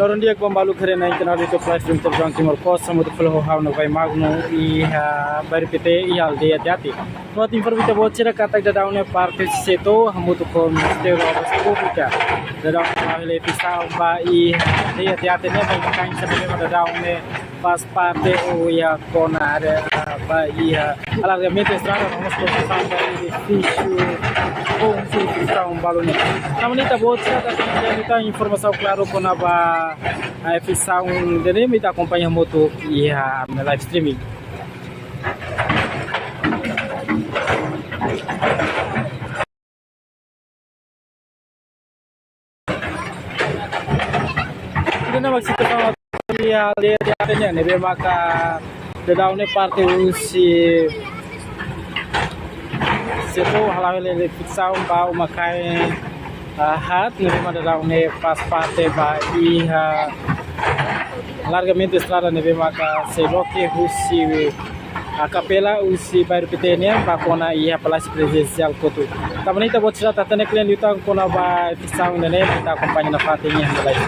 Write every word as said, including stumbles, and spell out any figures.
Loron di'ak ba maluk haree ona iha kanál YouTube live stream Telegram Timor Post, hamutuk fali ho ha'u Novai Magno iha, ah, bairru Pité iha aldeia Teate. No atu informa ita-boot sira katak daudaun ne'e parte setór hamutuk ho Ministériu Obras Públikas daudaun ne'e halo eleisaun ba iha aldeia Teate ne'e, ba iha kain sira ne'ebé daudaun ne'e faz parte ou iha kona área, ah, ba iha alargamentu estrada no mós konstrusaun ba edifísiu, konstrusaun balu ne'e. Tanba ne'e ita-boot sira atu hatene informasaun klaru kona-ba, ah, eleisaun ida-ne'e ita akompaña hamutuk iha live streaming. Ida-ne'e mak situasaun iha aldeia Teate nian, ne'ebé maka daudaun ne'e parte husi setór hala'o eleisaun ba uma-kain, ah, haat, ne'ebé mak daudaun ne'e faz parte ba iha alargamentu estrada ne'ebé maka sei loke husi, ah, Kapela husi bairru Pité nian ba kona iha Palásiu Prezidensiál Kotuk. Tanba ne'e ita-boot sira atu hatene kle'an liután kona-ba eleisaun ida-ne'e, ita akompaña nafatin iha live.